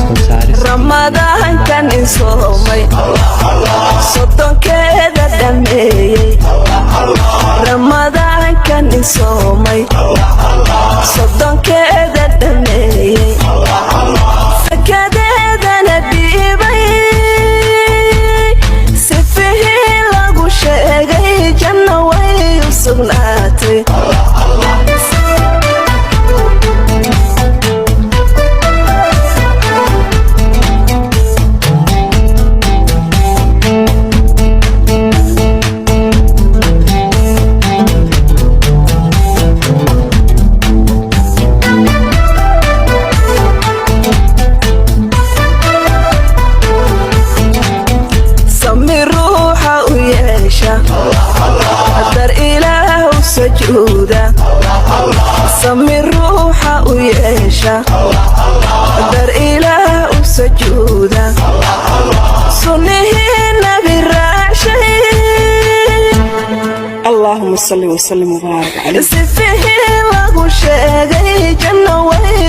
González. Ramadaankan insoomay, 30-keeda dhameeyey. Ramadaankan insoomay, 30-keeda dhameeyey, sakadeedana dhiibay, sifihii lagu sheegay, janno way u sugnaatay. Sami ruuxa u yeesha, dar Ilaah u sajuuda. Sami ruuxa u yeesha, dar Ilaah u sajuuda, sunnihii Nabi raacshay. اللهم صل وسلم وبارك عليه. Sifihii lagu sheegay, janno way